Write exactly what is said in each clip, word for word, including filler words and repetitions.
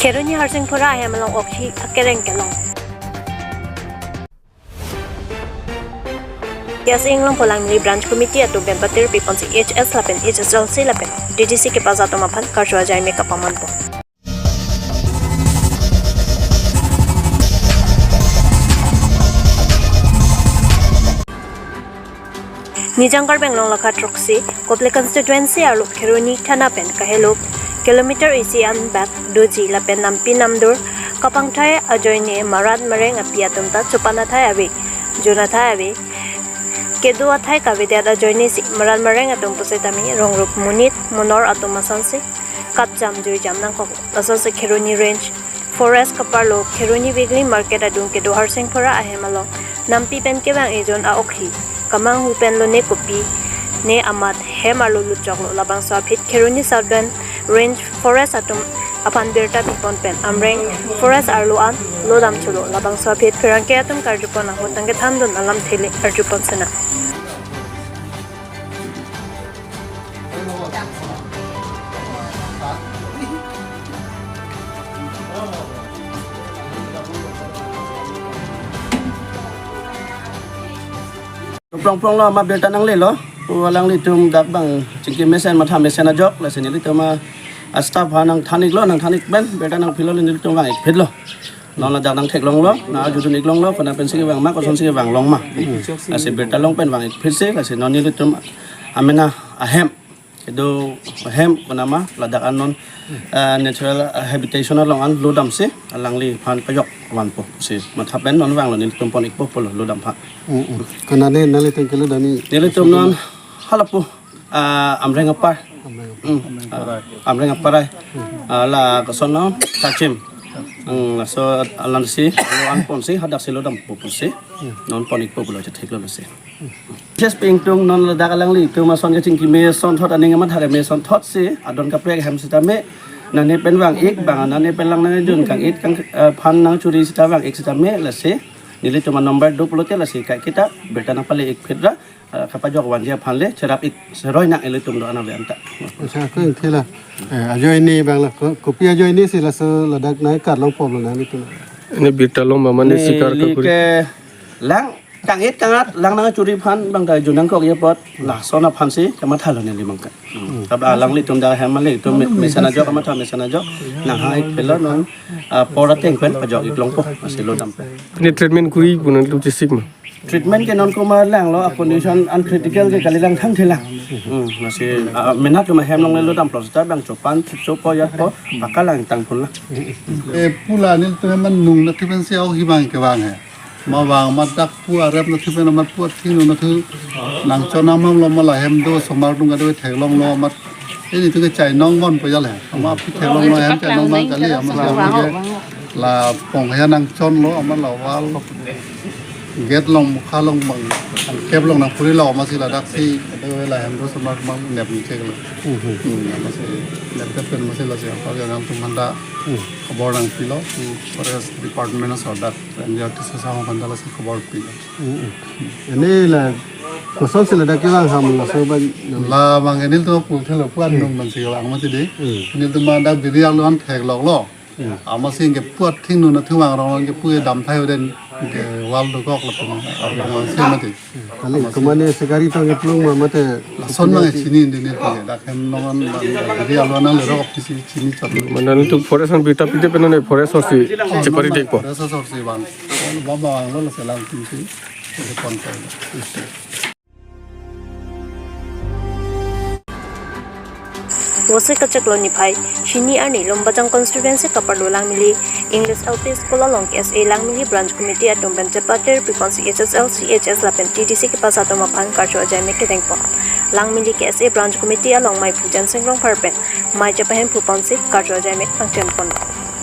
Kheroni Harsingpura ahem along oksi akereng kelong. K S A Inglongpo Langmili Branch Committee atum pen patir piponsi H S lapen H S L C lapen D D C kepaza atum aphan karcho ajai mek kapamanpo. Nijang Karbi Anglong lakha throksi, Kopili constituency arlo Kheroni thana pen kahelo kilometer isi anbak doji lapen nampi namdur kapangthai ajoine marat mareng api atum ta chopan athai ave, jun athai ave. Kedo athai kavedet ajoinesi marat mareng atum pusitame rongrup monit monor atum asonsi kapjam juijam nangkok. Lasonsi Kheroni Range Forest kaparlo Kheroni Weekly Market adung kedo Harsingpura ahem along nampi pen kevang ejon a-okhri kamanghu pen lone kopine amat hem arlo lutchoklo. Labangso aphi Kheroni Southern Range Forest atum aphan birta pipon pen Amreng Forest arlo an lodam chulo. Labangso aphi pherangke atum karjupon ahut nangkethandun alamthe le arjupon sena. Prong prong lo, amat birta nanglelo. Pu alanglitum dak bang chingki mesen matha mesen ajok, lasi nelitum a-staff ha nangthan-iklo, nangthan-ik pen birta nangphilo, nelitum vang-ikphitlo. Non ladak nangtheklonglo, nang arjudun-iklonglo, kona pensi kevang ma, kosonsi kevang long ma. Lasi birta long pen vang-ikphitsi, lasi non nelitum amena ahem, kedo ahem kona ma ladak an non, eh, natural, eh, habitation along an lodamsi alangliphan pajok vanpo pusi matha pen non vanglo, nelitum pon-ikpo pulo lodam aphan. Mm, mm. Kona ne nanglitum kelodam-i? Nelitum non halapu, ah, Amreng apar. Amreng apar. Mm. Ah, Amreng aparai. Ah, la koson non Kachim. Mm, laso alansi lo an ponsi hadaksi lodampo pusi non pon-ikpo pulo, chetheklolo si. Ches pingtung non ladak alanglitum ason kachingki mesonthot aning amat hare mesonthotsi adon kaprek hem sitame nane pen vang-ik, bang nane pen lang nangdun kang-it kang, eh, phan nangchuri sita vang-ik sitame, lasi nelitum a-number do pulote lasi kaiketa birta nangpale-ikphit ra, eh, kapajok vanji aphan le cherap-ik seroi nang ilitum do-an ave anta. Acha, ko ingthela. Eh, ajoine bang la, ko-, kopi ajoinesi laso ladak nai karlong pomlo nanglitum? Ini birta long mama ne sikar neli kakuri. Ke lang kang-it kang-at lang nangchuri aphan bang ta jun nangkok apot lason aphansi kamathalo neli mangka. Hmm. Tab alanglitum dak hem mali tum me-, mesen ajok, kamatha mesen ajok, nanghang-ikphitlo non, ah, por ateng pen pajok-iklongpo, lasi lodam pen. Ini treatment kuri pu nangtum chesik ma? Treatment ke non komat langlo, a-condition uncritical ke kali lang thangthelang. Hmm, lasi, ah, mena tum ahem along le lodamlo sita bang chopan, chopo yatpo, paka lang tangphun lang. Eh, pu la nelitum hem man nung nathu pensi au hibang kevang he. Ma vang amat dak pu arep nathu pen amat pu athingno nathu nangchon amamlo, ma la hem do somar atum kadokave theklonglo amat. Ini tu ke chainong mon pojal he. Amat pu theklonglo hem chainong mang kali amat si amat ke la pong he nangchonlo amat la wall gate along mukha along bang kep along nangphurilo amatsi ladaksi kadokave la hem do somar mang nep ni cheklo. Hmm, amatsi nep ke pen amatsi lasi apa ke nangtum handa khobor nangpilo, hmm, Forest Department aso dak N D R T C asong aphan ta lasi khobor pilo. Hmm, hmm. Ini la kosonsi ladak kevang ham laso ban? La bang nelitum pu thelo pu an nung mansi kevang amatsi dei. Hmm. Nelitum ma dak biri arlo an thekloklo. Hmm. Amatsi ke pu athingno nathu vang rong ke pu damthai uden ke wall dokok lapen arlo amatsi mati. Kali, kemane sekari tong keplung ma mate. Lason mang chini indi ne dak hem nongan bang biri arlo an le rok pisi chini chot. Mane nelitum forest an birta pite pen ne forest asorsi chepari dekpo. Forest asorsi bang. Bang bang lo selang tumsi. Pon pon. Vosik kacheklo niphai hini arni Lumbajong constituency kaparlo Langmili English L P School along K S A Langmili Branch Committee atum pen chepatir piponsi H S L C, H S lapen T D C kepaza atum aphan karcho ajai mek kedengpon. Langmili K S A Branch Committee along maiphu Jensing Rongphar pen mei chepahemphu ponsi karcho ajai mek pangchengpon.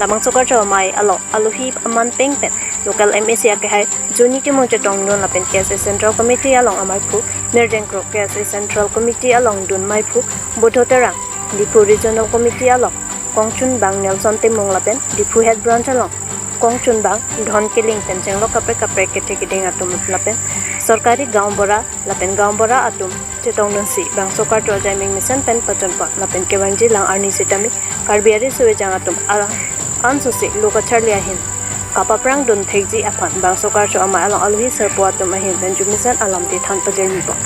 Labangso karcho amei along alohi aman peng pen local M A C akehai Joni Timung chetongdun lapen K S A Central Committee along amaiphu Mirjeng Kro, K S A Central Committee along dun maiphu Bodho Terang, Diphu Regional Committee along kongchunbang Nelson Timung lapen Diphu Head Branch along kongchunbang Dhon Killing pen chenglok kaprek kaprek kethe keding atum lapen sorkari gaonbura lapen gaonbura atum chetongdunsi bangso karcho ajai mek mesen pen pachonpon lapen kevangji lang arni sitame Karbi ari suvejang atum alang Ansose lo kacharli ahin kapaprang dun thekji aphan bangso karcho amei along alohi sirpo atum ahin pen jumisen alamthe than pajirmi pon.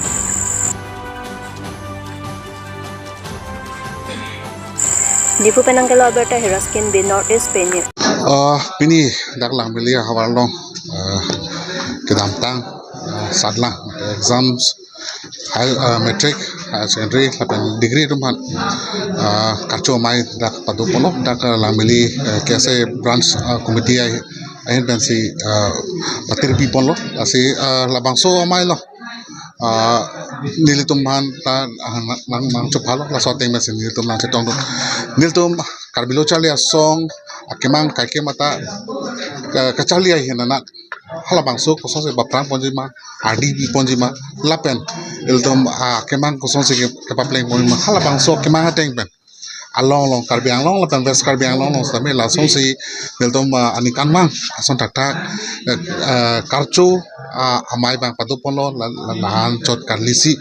Diphu pen nangkelo abirta Hiraskin Bey, North East Pei News. Ah, pini dak Langmili ahavar along, ah, kedamtang, ah, satlang exams, high, ah, matric, higher secondary lapen degree atum aphan, ah, karcho amei dak pado ponlo, dak, ah, Langmili, ah, K S A branch, ah, committee ahin, ahin pensi, ah, patirpi ponlo, lasi, ah, labangso amei lo, ah, nelitum aphan ta, ah, nang, nang, nangchophalo, laso ateng pensi nelitum nangchetongdun. Nelitum Karbi Lo Charli Asong akemang kaikema ta, ah, kacharli ahin anak halabangso kosonsi paprang ponji ma, ardi pi ponji ma, lapen ilitum, ah, akemang kosonsi ke, kepapleng ponji ma, halabangso akemang ateng pen along along Karbi Anglong lapen West Karbi Anglong along sitame lasonsi nelitum, ah, aningkanvang ason thakthak, eh, eh, karcho, ah, amei abang pado ponlo, la, la, la-an chot karlisi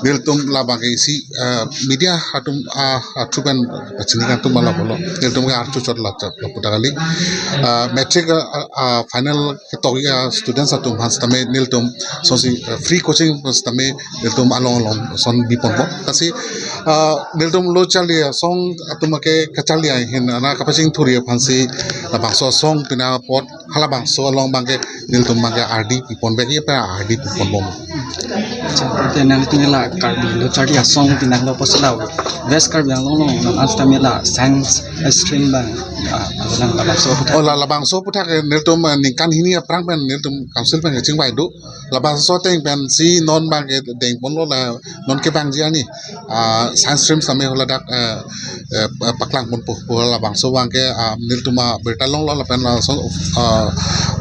nelitum labang ke isi, eh, media atum, ah, atum pen pachini kangtung ma lapulo, nelitum ke archo chot la chot lapu ta kali. Ah, matric, ah, ah, final ketok, ah, students atum aphan sitame nelitum lasonsi, ah, free coaching sitame nelitum along along lason bi ponpo. Lasi, ah, nelitum Lo Charli Asong atum ke kacharli ahin anak kapaching thuri aphansi labangso asong pina apot halabangso along abang ke nelitum abang ke ardi pi ponvek, ye pa ardi pi ponbom. Acha, ante nangtum la Karbi Lo Charli Asong pina lo posi la West Karbi Anglong along nang an sitame la science stream abang, ah, alo nang labangso aputhak. Oh, la labangso aputhak, eh, nelitum, eh, ningkan hini aphrang pen nelitum council pen kachingvai do. Labangso ateng pensi non abang ke deng ponlo, la non kevangji arni, ah, science stream sitame haladak, eh, eh, paklang ponpo, pu labangso abang ke, ah, nelitum abirta longlo lapen laso, ah,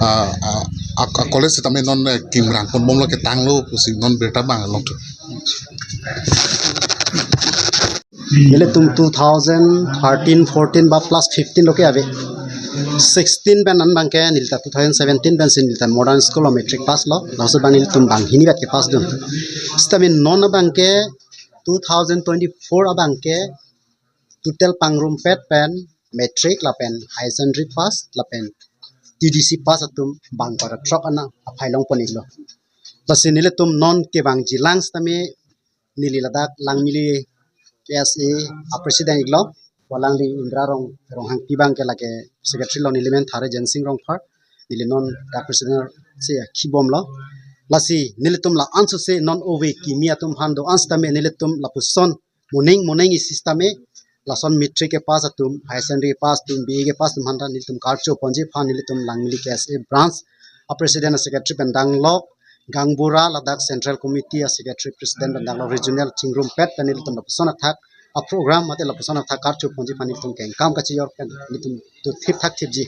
ah, ah, ah, college sitame non, eh, kimrang ponbomlo, ketanglo pusi non birta abang longthu. Nelitum two thousand thirteen fourteen ba plus fifteen lo ke ave. Sixteen pen an abang ke neli ta two thousand seventeen pensi neli ta modern school lo matric pass lo. Laso abang nelitum banghini vet kepass dun. Sitame non abang ke two thousand twenty-four abang ke total pangrumpet pen matric lapen higher secondary pass lapen T D C pass atum bang para throk ana aphai long pon-iklo. Lasi nelitum non kevangji lang sitame neli ladak Langmili K S A a president iklo, Walangli Indra Rong, Ronghangpi abang ke lake secretary lo, neli men Thare Jensing Rongphar, neli non dak president si khibomlo. Lasi nelitum la ansose non ove kimi atum aphan do-an sitame nelitum lapuson moning moning isi sitame lason matric kepass atum, higher secondary kepass atum, B A kepass atum aphan ta nelitum karcho ponji aphan nelitum Langmili K S A branch a president a secretary pen danglok, gaonbura ladak central committee a secretary president pen danglok, regional chingrumpet pen nelitum lapuson athak a program mate lapuson athak karcho ponji aphan nelitum kengkam kachijor pen nelitum tu thip thak thipji.